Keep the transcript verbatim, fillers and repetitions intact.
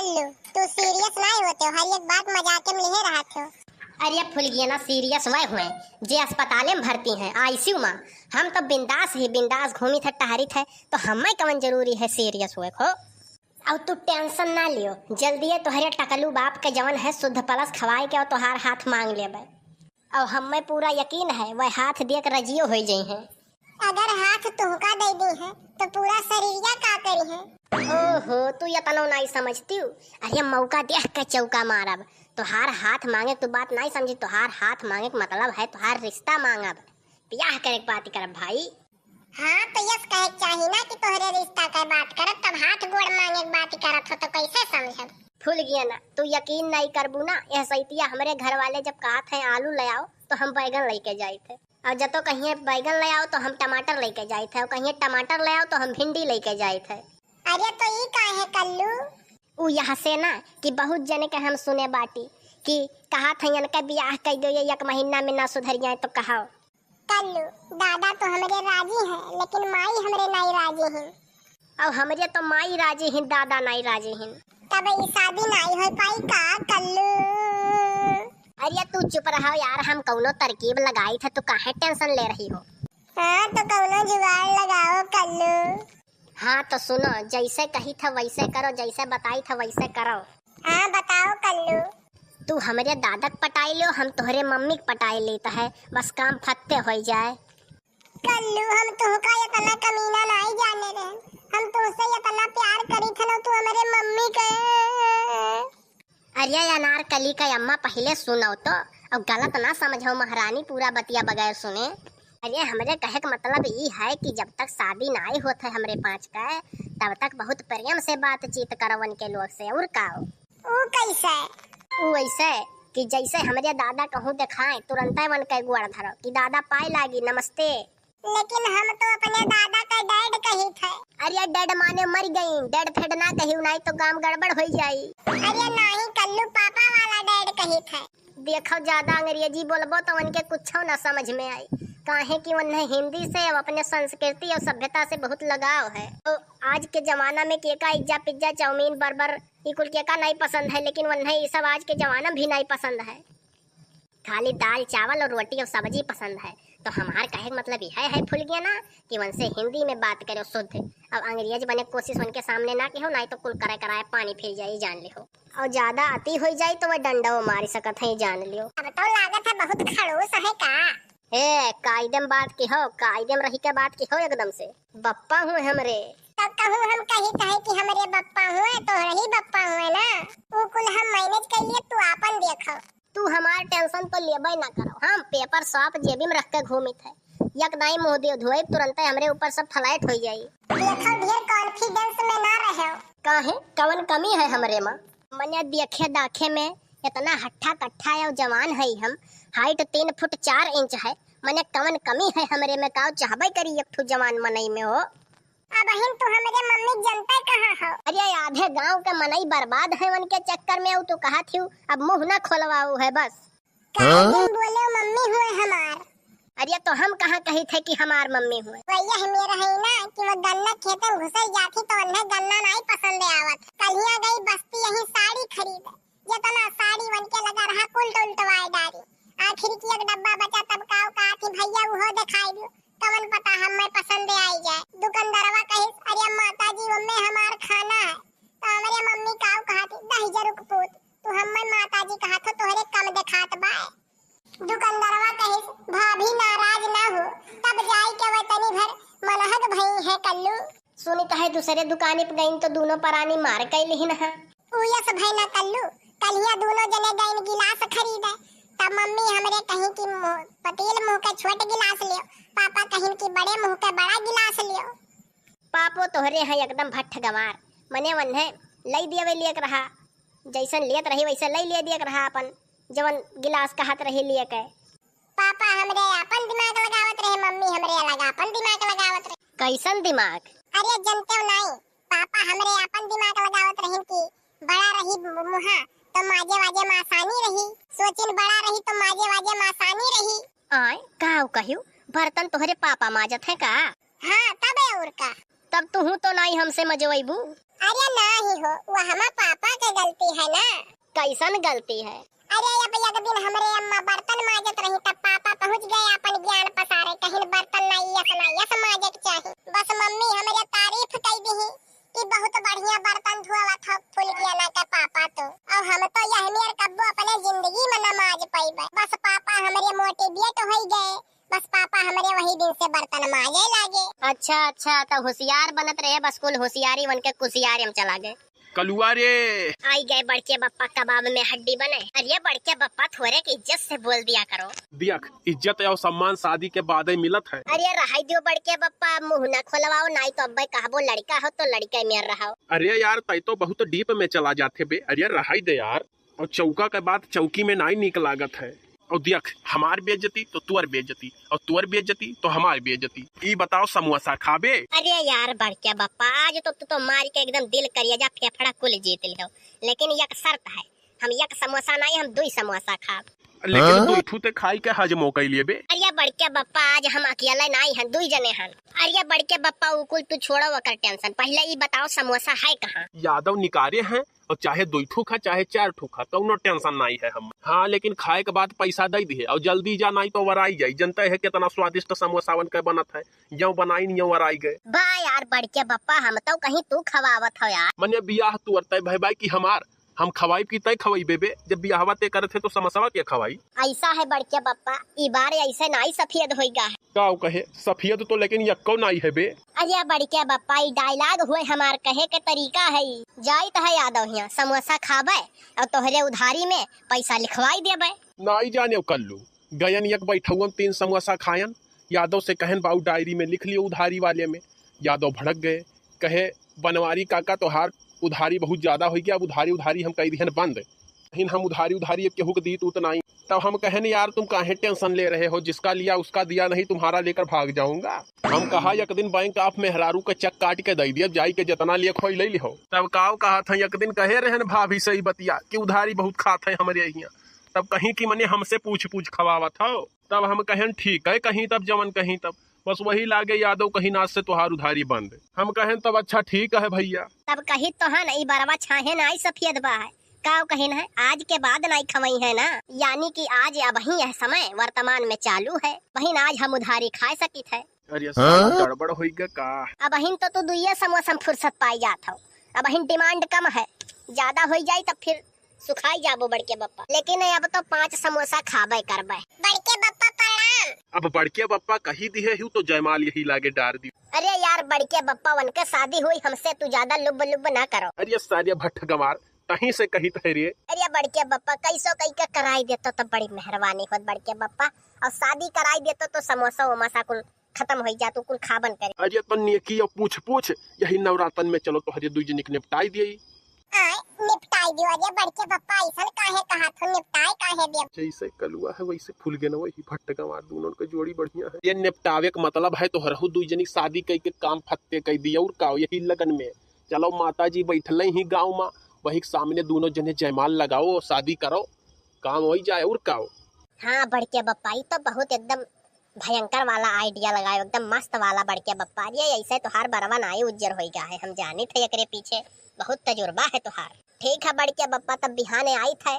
लो, तू serious नाहीं होते हो, हर एक बात मजाक में लिहे रहत हो। अरे फुलगिया ना, serious वह हुए जे अस्पताले में भर्ती हैं, ICU में। हम तो बिंदास ही बिंदास घूमित है, टहरित है, तो हमें कवन जरूरी है serious हुए को। अब तू tension ना लियो, जल्दिए तोहरे टकलू बाप के जवन है शुद्ध plus खवाए के और तोहार हाथ मांग लेबे। और हमें पूरा यकीन है वह हाथ दिए के रजियो हो जइहैं। अगर हाथ तुहका दे दी है तो पूरा शरीरिया का करी है? ओहो, तू यतनो नाई समझती हूँ। अरे मौका देख के चौका मारब। तोहार हाथ मांगे के तू बात नाई समझी, तोहार हाथ मांगे के मतलब है तोहार रिश्ता मांगब, ब्याह करे के बात करब भाई। हाँ, तो यस कहे के चाही ना कि तोहरे रिश्ता के बात करब, तब हाथ गोड़ मांगे के बात करत हो, तो कैसे समझब? फुलगिया ना, तू यकीन नाई करबू ना, यह सैतिया हमरे घर वाले जब कहत हैं आलू ले आओ, तो हम बैगन लेके जाइत है, और जब तो कहिए बैगन ले आओ, तो हम टमाटर लेके जाइत है, और कहिए टमाटर ले आओ, तो हम भिंडी लेके जाइत है। अरे, तो ई काहे कल्लू? उ यह से ना कि बहुत जने के हम सुने बाटी कि कहत हैं इनका बियाह कर दो, ये एक महीना में ना सुधर जाए तो कहो। कल्लू, दादा तो हमरे राजी हैं, लेकिन माई हमरे नाई राजी हैं। और हमरे तो माई राजी हैं, दादा नाई राजी हैं। तब ई शादी नाई हो पाई का कल्लू? अरे तू चुप रहो यार, हम कौनो तरकीब लगाई थे, तू काहे tension ले रही हो? हाँ, तो कौनो जुगाड़ लगाओ कल्लू। हाँ तो सुनो, जैसे कही था वैसे करो, जैसे बताई था वैसे करो। हाँ, बताओ कल्लू। तू हमरे दादा के पटाई लो, हम तोहरे मम्मी के पटाई लेत है, बस काम फत्ते हो जाए। कल्लू, हम तुहका इतना कमीना नाई जाने रहे, हम तुहसे इतना प्यार करी थे ना, तू हमरे मम्मी के। अरे अनारकली का अम्मा, पहले सुनो तो, और गलत ना समझो महारानी, पूरा बतिया बगैर सुने। अरे हमरे कहे के मतलब ई है कि जब तक शादी नाई होत है हमरे पाँच का, तब तक बहुत प्रेम से बातचीत करो उनके लोग से, और का हो? ऊ कैसे? ऊ ऐसे कि जैसे हमरे दादा कहूँ देखाए, तुरंते उनके गोड़ धरो कि दादा पाए लागी, नमस्ते। लेकिन हम तो अपने दादा का dad कही थे। अरे dad माने मर गई, dad fad ना कही, नहीं तो काम गड़बड़ हो जाई। अरे नहीं कल्लू, पापा वाला dad कही थे। देखो ज्यादा अंग्रेजी बोलबो तो उनके कुछ ना समझ में आई, काहे कि उन्हें हिंदी से और अपने संस्कृति और सभ्यता से बहुत लगाव है। तो आज के जमाना में केका इज्जा पिज्जा चाउमीन बर्गर ई कुल केका नहीं पसंद है, लेकिन उन्हें ई सब आज के जमाना में भी नहीं पसंद है। खाली दाल चावल और रोटी और सब्जी पसंद है। तो हमार कहे के मतलब यह है फुलगिया ना कि उनसे हिंदी में बात करो शुद्ध, अब अंग्रेज बने कोशिश उनके सामने ना कहो, नहीं तो कुल करे कराए पानी फिर जाई, जान लिहो। और ज्यादा अति हो जाई तो वह डंडा वो मारी सकत है, जान लियो। अब तो लागत है बहुत खड़ूस है का? ए, कायदे में बात की हो, कायदे में रही के बात की हो एकदम से। बप्पा हुए हमरे। तब कहूँ हम कही कहे कि हमरे बप्पा हुए, तोहरे ही बप्पा हुए ना। ऊ कुल हम manage कर लिए, तू आपन देखो। तू हमार tension तो लेबे ना करो, हम paper साफ जेबी में रख के घूमित है। एक दाई मुँह दियो धोए, तुरंते हमरे ऊपर सब flat हो जाई। देखो, ढेर confidence में ना रहो। काहे? कवन कमी है हमरे में? मने देखे दाखे में इतना हट्ठा कट्ठा और जवान है हम, height तीन फुट चार इंच है, मने कवन कमी है हमरे में, का चाहबे करी एक ठो जवान मनई में हो? अबहिन तू हमरे मम्मी के जनता कहाँ हो? अरे आधे गांव के मनई बर्बाद है उनके चक्कर में, और तू कहत हियो अब मुंह ना खोलवाऊ है बस। काहे तुम बोले मम्मी हुए हमार? अरे तो हम कहाँ कही थे कि हमार मम्मी हुए? वही में रही ना कि वो गन्ना खेते में घुसई जाती तो उन्हें गन्ना नहीं पसंद आवत। कलिया गई बस्ती यहीं साड़ी खरीद, जितना साड़ी उनके लगा रहा कुल उल्टवाए डारी। आखिर की एक डब्बा बचा तब काव कहा थी भैया वो दिखाई दियो, कवन पता हमें पसंद आई जाए। दुकानदारवा कहिस अरे माता जी वो में हमार खाना है, तो हमरे मम्मी काव कहा थी दहिजरुक पूत, तू हमें माता जी कहा थो तोहरे कम देखात बा। दुकानदारवा कहिस भाभी नाराज ना हो, तब जाई के वह तनी भर मनहक भई है कल्लू। सुनित है दूसरे दुकानी पे गईन तो दोनों परानी मार कैलिहिन है। उयस भई ना कल्लू, कलिया दोनों जने गईन गिलास खरीदे, तब मम्मी हमरे कहीं कि मुँह, पतील मुँह के छोट गिलास लियो, पापा कहीं कि बड़े मुँह के बड़ा गिलास लियो। पापो तोहरे हैं एकदम भट्ठ गंवार, मने वन्हे लई दियवे लियक रहा, जैसन लियत रही वैसे लई लिय दियक रहा अपन, जवन गिलास कहत रही लियक है। पापा हमरे अपन दिमाग लगावत रहे, मम्मी हमरे अलग अपन दिमाग लगावत रहे। कैसन दिमाग? अरे जनते नहीं, पापा हमरे अपन दिमाग लगावत रहिन कि बड़ा रही मु-, मुहा तो माजे वाजे में आसानी रही, सोचिन बड़ा रही तो माजे वाजे में आसानी रही। आय, का कहियो, बर्तन तोहरे पापा माजत हैं का? हाँ, तब और का। तब तुहू तो नाई हमसे मजवैबू। अरे नाही हो, वो हमा पापा के गलती है ना। कैसन गलती है? अरे अब एक दिन हमरे अम्मा बर्तन माजत रही, तब पापा पहुँच गए अपन ज्ञान पसारे, कहिन बर्तन ना यस ना यस माजे के चाही। बस मम्मी हमरे तारीफ कई दिही कि बहुत बढ़िया बर्तन धुआवत हो फुलगियाना के पापा तो। और हम तो यह नियर कब्बो अपने जिंदगी में न माज पइबे। बस पापा हमरे मोटिवेट होई गए, बस पापा हमरे वही दिन से बर्तन माजे लागे। अच्छा, अच्छा, तो होशियार बनत रहे, बस कुल होशियारी बन के कुशियारी में चला गए। कलुआ रे। आई गए बड़के बप्पा कबाब में हड्डी बने। अरे बड़के बप्पा, थोरे के इज्जत से बोल दिया करो। दियख, इज्जत और सम्मान शादी के बादे मिलत है। अरे रहाई दियो बड़के बप्पा, मुंह ना खोलवाओ, नाई तो अब्बे कहबो लड़का हो तो लड़के में रहो। अरे यार, तै तो बहुत डीप में चला जाथे बे। अरे रहाई दे यार। और चौका के बात चौकी में नाई नीक लागत है। और दियख, हमार बेइज्जती तो तुअर बेइज्जती, और तुअर बेइज्जती तो हमार बेइज्जती। ई बताओ, समोसा खाबे? अरे यार बड़के बप्पा, आज तो तू तो मार के एकदम दिल करिया जा फेफड़ा कुल जीत लिहो, लेकिन एक शर्त है, हम एक समोसा नहीं, हम दुई समोसा खाब। लेकिन हाँ? दुई ठू ते खाई के हजमो कई लिए बे। अरे बड़के बप्पा, आज हम अकेले नहीं हन, दुई जने हन। अरे बड़के बप्पा, उ कुल तू छोड़ो ओकर टेंशन, पहले ई बताओ समोसा है कहाँ? यादव निकारे हैं, और चाहे दुई ठू खा, चाहे चार ठू खा, कौनो टेंशन नहीं है हम। हाँ, लेकिन खाए के बाद पैसा दे दिहे और जल्दी जा, नहीं तो वराई जाई। जनते है कितना स्वादिष्ट समोसावन के बनत है, यो बनाई यो वराई गए। बा यार बड़के बप्पा, हम तो कहीं तू खवावत हो यार। मने बियाह तुअर तय भय बाई कि हमार, हम खवाई कि तय खवाई बेबे? जब बियाहवा ते करत है तो समोसवा के खवाई? ऐसा है बड़के बप्पा, ई बार ऐसे नाई सफेद होई गा है। का कहे, सफेद तो लेकिन यक्को नाई है बे। अरे बड़के बप्पा, ई डायलॉग हुए हमार कहे के तरीका है। जाइत है यादव हियाँ समोसा खाबे और तोहरे उधारी में पैसा लिखवाई देबे। नाई जाने कल्लू, गयन एक बैठौवन तीन समोसा खायन, यादव से कहन बाऊ डायरी में लिख लियो उधारी वाले में। यादव भड़क गए, कहे, बनवारी काका, तोहार उधारी बहुत ज्यादा होई गया, अब उधारी उधारी हम कई दिहन बंद। लेकिन हम उधारी उधारी अब केहू के दीत उत नाई। तब हम कहन, यार तुम काहे टेंशन ले रहे हो, जिसका लिया उसका दिया नहीं, तुम्हारा लेकर भाग जाऊंगा। हम कहा एक दिन बैंक ऑफ मेहरारू का चेक काट के दे दिया, जाई के जितना लिए खोई ले लिहो। तब काव कहा था, एक दिन कहे रहन भाभी से ई बतिया कि उधारी बहुत खात है हमरे हियाँ। तब कहीं कि मने हमसे पूछ पूछ खवावत हो। तब हम कहन ठीक है कहीं तब जवन कहीं तब। बस वही लागे यादव कहीं आज से तोहार उधारी बंद। हम कहन तब अच्छा ठीक है भैया। तब कही तो है ना, ई बरवा छाहे ना आई सफेद बा है। काव कहिन है, आज के बाद नाई खवई है ना, यानी कि आज अबही यह समय वर्तमान में चालू है, बहिन आज हम उधारी खाए सकित है। अरे साला गड़बड़ होई गा का? अबहिन तो तू दुइये समोसा में फुर्सत पाई जात हो, अबहिन डिमांड कम है, ज्यादा होई जाई तब फिर सुखाई जाबो बड़के बप्पा। लेकिन अब तो पाँच समोसा खाबे करबे। बड़के बप्पा प्रणाम। अब बड़के बप्पा कही दिहे हूँ तो जयमाल यही लागे डार दी। अरे यार बड़के बप्पा, उनके शादी हुई हमसे, तू ज्यादा लुब लुब ना करो। अरे सारे भट्ठ गंवार, तहीं से कहित है रे। अरे बड़के बप्पा, कैसो कई के कराई देतो तो बड़ी मेहरबानी होत बड़के बप्पा, और शादी कराई देतो तो समोसा वमोसा कुल खत्म होई जात, कुल खाबन करे। अरे तो नेकी और पूछ पूछ, यही नवरातन में चलो तोहरे दुई जनी के निपटाई दिए। आय, निपटाई दियो। अरे बड़के बप्पा, ऐसन काहे कहा थो, निपटाए काहे देब? जैसे कलुआ है वैसे फूल गेना, वही भट्ट गंवार, दोनों के जोड़ी बढ़िया है। ये निपटावे के मतलब है तोहरहू दुई जनी शादी कई के काम फत्ते कई दिया और का यही लगन में। चलो माता जी बैठले ही गाँव में, वही के सामने दोनों जने जयमाल लगाओ और शादी करो, काम होई जाए और का। हाँ बड़के बप्पा, ई तो बहुत एकदम भयंकर वाला आइडिया लगायो, एकदम मस्त वाला बड़के बप्पा। अरे ऐसे तोहार बरवा नाई उज्जर होई गा है, हम जानित है एकरे पीछे बहुत तजुर्बा है तोहार। ठीक है बड़के बप्पा, तब बिहाने आइत है।